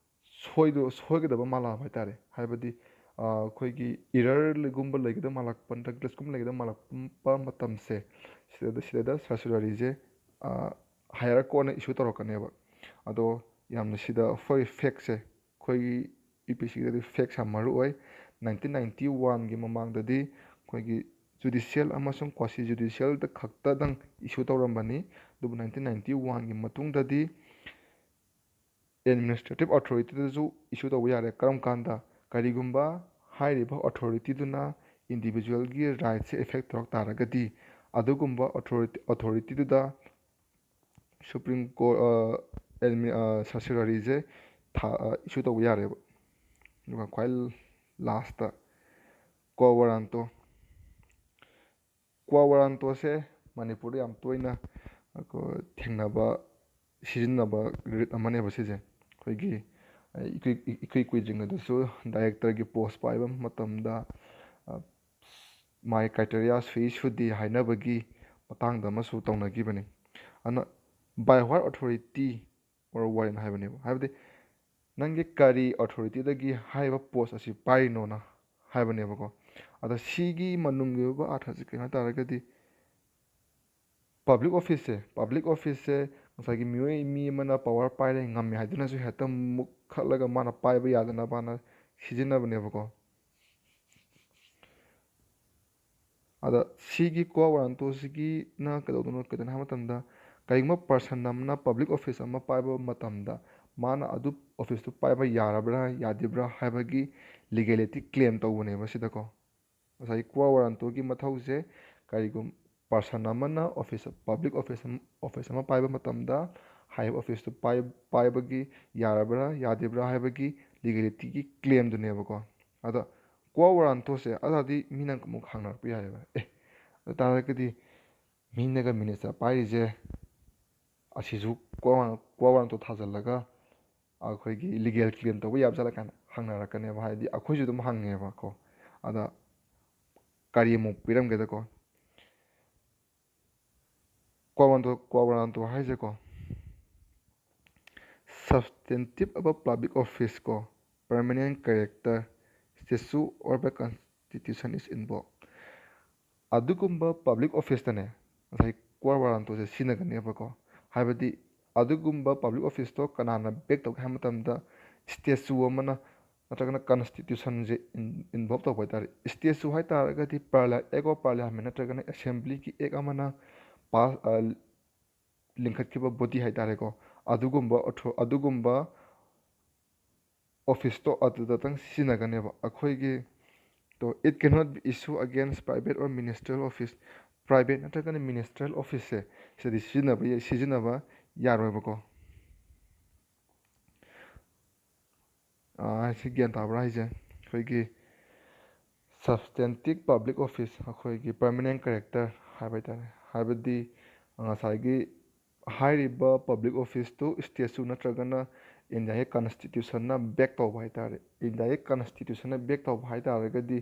ꯁꯣꯏꯗꯣ-, ꯁꯣꯏꯒꯗꯕ ꯃꯥꯜꯂꯛꯑꯕ ꯍꯥꯏ ꯇꯥꯔꯦ꯫ ꯍꯥꯏꯕꯗꯤ, ꯑ, ꯑꯩꯈꯣꯏꯒꯤ ꯏꯔꯔꯒꯨꯝꯕ ꯂꯩꯒꯗꯕ ꯃꯥꯜꯂꯛꯄ ꯅꯠꯇ꯭ꯔꯒ ꯒ꯭ꯂꯤꯠꯁꯀꯨꯝꯕ ꯂꯩꯒꯗꯕ ꯃꯥꯜꯂꯛꯄ ꯃꯇꯝꯁꯦ, ꯁꯤꯗ, ꯁꯤꯗꯩꯗ ꯁꯔꯁꯤꯌꯣꯔꯥꯔꯤꯁꯦ, ꯑ, higher courtꯅ issue ꯇꯧꯔꯛꯀꯅꯦꯕ꯫ ꯑꯗꯣ ꯌꯥꯝꯅ ꯁꯤꯗ ꯑꯩꯈꯣꯏ factꯁꯦ, ꯑꯩꯈꯣꯏꯒꯤ UPSCꯒꯤꯗꯗꯤ facts ꯌꯥꯝ ꯃꯔꯨ ꯑꯣꯏ꯫ Nineteen ninety oneꯒꯤ ꯃꯃꯥꯡꯗꯗꯤ ꯑꯩꯈꯣꯏꯒꯤ judicial ꯑꯃꯁꯨꯡ quasi judicialꯗ ꯈꯛꯇꯗꯪ issue ꯇꯧꯔꯝꯕꯅꯤ꯫ ꯑꯗꯨꯕꯨ nineteen ninety oneꯒꯤ ꯃꯇꯨꯡꯗꯗꯤ administrative authorityꯗꯁꯨ issue ꯇꯧꯕ ꯌꯥꯔꯦ꯫ ꯀꯔꯝ ꯀꯥꯟꯗ? ꯀꯔꯤꯒꯨꯝꯕ ꯍꯥꯏꯔꯤꯕ authorityꯗꯨꯅ individualꯒꯤ rightꯁꯦ affect ꯇꯧꯔꯛ ꯇꯥꯔꯒꯗꯤ, ꯑꯗꯨꯒꯨꯝꯕ authority, authorityꯗꯨꯗ Supreme Court, ꯑ, admi-, ꯑ, certiorariꯁꯦ ꯊꯥ-, ꯑ, issue ꯇꯧꯕ ꯌꯥꯔꯦꯕ꯫ ꯑꯗꯨꯒ ꯈ꯭ꯋꯥꯏ lastꯇ quo warranto꯫ Quo warrantoꯁꯦ ꯃꯅꯤꯄꯨꯔꯗ ꯌꯥꯝ ꯇꯣꯏꯅ ꯑꯩꯈꯣꯏ ꯊꯦꯡꯅꯕ, ꯁꯤꯖꯤꯟꯅꯕ writ ꯑꯃꯅꯦꯕ ꯁꯤꯁꯦ꯫ ꯑꯩꯈꯣꯏꯒꯤ, ꯑ, ꯏꯀꯨꯏ, ꯏꯀꯨꯏ ꯀꯨꯏꯗ꯭ꯔꯤꯉꯩꯗꯁꯨ directorꯒꯤ post ꯄꯥꯏꯕ ꯃꯇꯝꯗ, ꯑ, ꯃꯥꯒꯤ criteria ꯁꯨꯏ ꯁꯨꯗꯦ ꯍꯥꯏꯅꯕꯒꯤ ꯃꯇꯥꯡꯗ ꯑꯃꯁꯨ ꯇꯧꯅꯈꯤꯕꯅꯤ꯫ ꯑꯗꯨꯅ by what authority or warrant ꯍꯥꯏꯕꯅꯦꯕ꯫ ꯍꯥꯏꯕꯗꯤ ꯅꯪꯒꯤ ꯀꯔꯤ authorityꯗꯒꯤ ꯍꯥꯏꯔꯤꯕ post ꯑꯁꯤ ꯄꯥꯏꯔꯤꯅꯣꯅ ꯍꯥꯏꯕꯅꯦꯕꯀꯣ꯫ ꯑꯗ ꯁꯤꯒꯤ ꯃꯅꯨꯡꯒꯤ ꯑꯣꯏꯕ ꯑꯥꯔꯊꯁꯤ ꯀꯩꯅꯣ ꯍꯥꯏ ꯇꯥꯔꯒꯗꯤ, public officeꯁꯦ, public officeꯁꯦ ꯉꯁꯥꯏꯒꯤ ꯃꯤꯑꯣꯏ ꯃꯤ ꯑꯃꯅ power ꯄꯥꯏꯔꯦ ꯉꯝꯃꯦ ꯍꯥꯏꯗꯨꯅꯁꯨ ꯍꯦꯛꯇ ꯃꯨꯛꯈꯠꯂꯒ ꯃꯥꯅ ꯄꯥꯏꯕ ꯌꯥꯗꯅꯕꯅ ꯁꯤꯖꯤꯟꯅꯕꯅꯦꯕꯀꯣ꯫ ꯑꯗ ꯁꯤꯒꯤ quo warrantoꯁꯤꯒꯤꯅ ꯀꯩꯗꯧꯗꯣꯏꯅꯣ, ꯀꯩꯗꯧꯅꯣ ꯍꯥꯏꯕ ꯃꯇꯝꯗ, ꯀꯔꯤꯒꯨꯝꯕ person ꯑꯃꯅ public office ꯑꯃ ꯄꯥꯏꯕ ꯃꯇꯝꯗ ꯃꯥꯅ ꯑꯗꯨ officeꯇꯨ ꯄꯥꯏꯕ ꯌꯥꯔꯕ꯭ꯔꯥ ꯌꯥꯗ꯭ꯔꯤꯕ꯭ꯔꯥ ꯍꯥꯏꯕꯒꯤ legality claim ꯇꯧꯕꯅꯦꯕ ꯁꯤꯗꯀꯣ꯫ ꯉꯁꯥꯏꯒꯤ quo warrantoꯒꯤ ꯃꯊꯧꯁꯦ, ꯀꯔꯤꯒꯨꯝꯕ person ꯑꯃꯅ office, public office ꯑꯃ, office ꯑꯃ ꯄꯥꯏꯕ ꯃꯇꯝꯗ ꯍꯥꯏꯔꯤꯕ officeꯇꯨ ꯄꯥꯏ-, ꯄꯥꯏꯕꯒꯤ ꯌꯥꯔꯕ꯭ꯔꯥ ꯌꯥꯗ꯭ꯔꯤꯕ꯭ꯔꯥ ꯍꯥꯏꯕꯒꯤ legalityꯒꯤ claimꯗꯨꯅꯦꯕꯀꯣ꯫ ꯑꯗꯣ quo warrantoꯁꯦ ꯑꯗꯨꯗꯤ ꯃꯤꯅ ꯑꯃꯨꯛ ꯍꯪꯅꯔꯛꯄ ꯌꯥꯏꯑꯕ, "ꯑꯦ, ꯑꯗꯨ ꯇꯥꯔꯒꯗꯤ ꯃꯤꯅꯒ minister ꯄꯥꯏꯔꯤꯁꯦ ꯑꯁꯤꯁꯨ quo warran-, quo warranto ꯊꯥꯖꯤꯜꯂꯒ ꯑꯩꯈꯣꯏꯒꯤ legal claim ꯇꯧꯕ ꯌꯥꯕ ꯖꯥꯠꯂ?" ꯀꯥꯏꯅ ꯍꯪꯅꯔꯛꯀꯅꯦꯕ꯫ ꯍꯥꯏꯗꯤ ꯑꯩꯈꯣꯏꯁꯨ ꯑꯗꯨꯝ ꯍꯪꯉꯦꯕꯀꯣ꯫ ꯑꯗ ꯀꯔꯤ ꯑꯃꯨꯛ ꯄꯤꯔꯝꯒꯦꯗꯀꯣ? Quo warranto, quo warranto ꯍꯥꯏꯁꯦꯀꯣ, substantive of a public office ꯀꯣ, permanent character, statute or by constitution is invoked꯫ ꯑꯗꯨꯒꯨꯝꯕ public officeꯇꯅꯦ ꯉꯁꯥꯏ quo warrantoꯁꯦ ꯁꯤꯖꯤꯟꯅꯒꯅꯦꯕꯀꯣ꯫ ꯍꯥꯏꯕꯗꯤ ꯑꯗꯨꯒꯨꯝꯕ ꯄꯕ꯭ꯂꯤꯛ ꯑꯣꯐꯤꯁꯇꯣ ꯀꯅꯥꯅ ꯕꯦꯛ ꯇꯧꯒꯦ ꯍꯥꯏꯕ ꯃꯇꯝꯗ ꯁ꯭ꯇꯦꯆꯨ ꯑꯃꯅ ꯅꯠꯇ꯭ꯔꯒꯅ ꯀꯟꯁꯇꯤꯇ꯭ꯌꯨꯁꯟꯁꯦ ꯏꯟ-, ꯏꯟꯚꯣꯜꯕ ꯇꯧꯕ ꯍꯥꯏꯇꯥꯔꯦ꯫ ꯁ꯭ꯇꯦꯆꯨ ꯍꯥꯏ ꯇꯥꯔꯒꯗꯤ ꯄꯥꯔꯂ-, ꯑꯦꯛ ꯑꯣꯐ ꯄꯥꯔꯂꯤꯌꯥꯃꯦꯟ ꯅꯠꯇ꯭ꯔꯒꯅ ꯑꯦꯁꯦꯝꯕ꯭ꯂꯤꯒꯤ ꯑꯦꯛ ꯑꯃꯅ ꯄꯥꯁ, ꯑ, ꯂꯤꯡꯈꯠꯈꯤꯕ ꯕꯣꯗꯤ ꯍꯥꯏ ꯇꯥꯔꯦꯀꯣ, ꯑꯗꯨꯒꯨꯝꯕ ꯑꯣꯊꯣ-, ꯑꯗꯨꯒꯨꯝꯕ ꯑꯣꯐꯤꯁꯇꯣ ꯑꯗꯨꯗꯇꯪ ꯁꯤꯖꯤꯟꯅꯒꯅꯦꯕ꯫ ꯑꯩꯈꯣꯏꯒꯤ ꯇꯣ, "It cannot be issue against private or ministerial office", private ꯅꯠꯇ꯭ꯔꯒꯅ ꯃꯤꯅꯤꯁꯇ꯭ꯔꯤꯌꯦꯜ ꯑꯣꯐꯤꯁꯁꯦ ꯁꯤꯗꯗꯤ ꯁꯤꯖꯤꯟꯅꯕ ꯌꯥꯏ, ꯁꯤꯖꯤꯟꯅꯕ ꯌꯥꯔꯣꯏꯕꯀꯣ꯫ ꯑꯥ, ꯁꯤ ꯒ꯭ꯌꯥꯟ ꯇꯥꯕ꯭ꯔꯥ ꯍꯥꯏꯁꯦ? ꯑꯩꯈꯣꯏꯒꯤ ꯁꯕꯁꯇꯦꯟꯇꯤꯚ ꯄꯕ꯭ꯂꯤꯛ ꯑꯣꯐꯤꯁ, ꯑꯩꯈꯣꯏꯒꯤ ꯄꯔꯃꯅꯦꯟ ꯀꯦꯔꯦꯛꯇꯔ ꯍꯥꯏꯕ ꯍꯥꯏꯇꯥꯔꯦ, ꯍꯥꯏꯕꯗꯤ ꯉꯁꯥꯏꯒꯤ ꯍꯥꯏꯔꯤꯕ ꯄꯕ꯭ꯂꯤꯛ ꯑꯣꯐꯤꯁꯇꯨ ꯁ꯭ꯇꯦꯆꯨ ꯅꯠꯇ꯭ꯔꯒꯅ ꯏꯟꯗꯤꯌꯥꯒꯤ ꯀꯟꯁꯇꯤꯇ꯭ꯌꯨꯁꯟꯅ ꯕꯦꯛ ꯇꯧꯕ ꯍꯥꯏꯇꯥꯔꯦ, ꯏꯟꯗꯤꯌꯥꯒꯤ ꯀꯟꯁꯇꯤꯇ꯭ꯌꯨꯁꯟꯅ ꯕꯦꯛ ꯇꯧꯕ ꯍꯥꯏ ꯇꯥꯔꯒꯗꯤ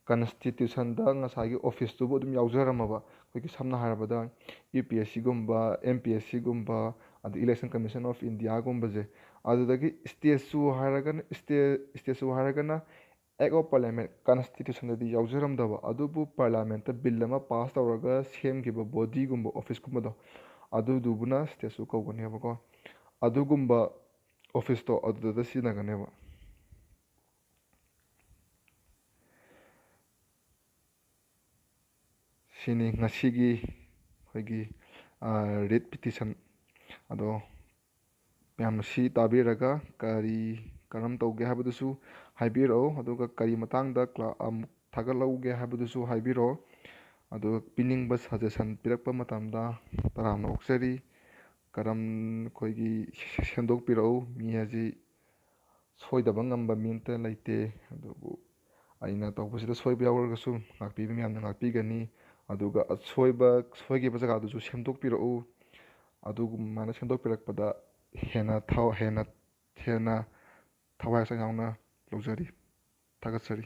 ꯀꯟꯁꯇꯤꯇ꯭ꯌꯨꯁꯟꯗ ꯉꯁꯥꯏꯒꯤ ꯑꯣꯐꯤꯁꯇꯨꯕꯨ ꯑꯗꯨꯝ ꯌꯥꯎꯖꯔꯝꯃꯕ, ꯑꯩꯈꯣꯏꯒꯤ ꯁꯝꯅ ꯍꯥꯏꯔꯕꯗ ꯌꯨ ꯄꯤ ꯑꯦꯁ ꯁꯤꯒꯨꯝꯕ, ꯑꯦꯝ ꯄꯤ ꯑꯦꯁ ꯁꯤꯒꯨꯝꯕ, ꯑꯗꯩ Election Commission of Indiaꯒꯨꯝꯕꯁꯦ, ꯑꯗꯨꯗꯒꯤ ꯁ꯭ꯇꯦꯆꯨ ꯍꯥꯏꯔꯒꯅ, ꯁ꯭ꯇꯦ-, ꯁ꯭ꯇꯦꯆꯨ ꯍꯥꯏꯔꯒꯅ ꯑꯦꯛ ꯑꯣꯐ ꯄꯥꯔꯂꯤꯌꯥꯃꯦꯟ, ꯀꯟꯁꯇꯤꯇ꯭ꯌꯨꯁꯟꯗꯗꯤ ꯌꯥꯎꯖꯔꯝꯗꯕ, ꯑꯗꯨꯕꯨ ꯄꯥꯔꯂꯤꯌꯥꯃꯦꯟꯇ ꯕꯤꯜ ꯑꯃ ꯄꯥꯁ ꯇꯧꯔꯒ ꯁꯦꯝꯈꯤꯕ ꯕꯣꯗꯤꯒꯨꯝꯕ, ꯑꯣꯐꯤꯁꯀꯨꯝꯕꯗꯣ, ꯑꯗꯨꯗꯨꯕꯨꯅ ꯁ꯭ꯇꯦꯆꯨ ꯀꯧꯒꯅꯦꯕꯀꯣ꯫ ꯑꯗꯨꯒꯨꯝꯕ ꯑꯣꯐꯤꯁꯇꯣ ꯑꯗꯨꯗ ꯁꯤꯖꯤꯟꯅꯒꯅꯦꯕ꯫ ꯁꯤꯅꯤ ꯉꯁꯤꯒꯤ ꯑꯩꯈꯣꯏꯒꯤ, ꯑ, ꯔꯤꯠ ꯄꯤꯇꯤꯁꯟ꯫ ꯑꯗꯣ ꯃꯌꯥꯝꯅ ꯁꯤ ꯇꯥꯕꯤꯔꯒ ꯀꯔꯤ, ꯀꯔꯝ ꯇꯧꯒꯦ ꯍꯥꯏꯕꯗꯨꯁꯨ ꯍꯥꯏꯕꯤꯔꯛꯑꯣ, ꯑꯗꯨꯒ ꯀꯔꯤ ꯃꯇꯥꯡꯗ ꯀ꯭ꯂꯥ-, ꯑꯃꯨꯛ ꯊꯥꯒꯠꯍꯧꯒꯦ ꯍꯥꯏꯕꯗꯨꯁꯨ ꯍꯥꯏꯕꯤꯔꯛꯑꯣ꯫ ꯑꯗꯨꯒ ꯄꯤꯅꯤꯡꯕ ꯁꯖꯦꯁꯟ ꯄꯤꯔꯛꯄ ꯃꯇꯝꯗ ꯇꯔꯥꯝꯅ ꯑꯣꯛꯆꯔꯤ꯫ ꯀꯔꯝ, ꯑꯩꯈꯣꯏꯒꯤ ꯁꯦꯝꯗꯣꯛꯄꯤꯔꯛꯎ꯫ ꯃꯤ ꯍꯥꯏꯁꯤ ꯁꯣꯏꯗꯕ ꯉꯝꯕ ꯃꯤ ꯑꯝꯇ ꯂꯩꯇꯦ, ꯑꯗꯨꯕꯨ ꯑꯩꯅ ꯇꯧꯕꯁꯤꯗ ꯁꯣꯏꯕ ꯌꯥꯎꯔꯒꯁꯨ ꯉꯥꯛꯄꯤꯕ ꯃꯌꯥꯝꯅ ꯉꯥꯛꯄꯤꯒꯅꯤ꯫ ꯑꯗꯨꯒ ꯑꯁꯣꯏꯕ, ꯁꯣꯏꯈꯤꯕ ꯖꯒꯥꯗꯨꯁꯨ ꯁꯦꯝꯗꯣꯛꯄꯤꯔꯛꯎ꯫ ꯑꯗꯨꯒꯨꯝꯃꯥꯏꯅ ꯁꯦꯝꯗꯣꯛꯄꯤꯔꯛꯄꯗ ꯍꯦꯟꯅ ꯊꯋꯥ-, ꯍꯦꯟꯅ, ꯍꯦꯟꯅ ꯊꯋꯥꯏ ꯍꯛꯆꯥꯡ ꯌꯥꯎꯅ ꯂꯧꯖꯔꯤ꯫ ꯊꯥꯒꯠꯆꯔꯤ꯫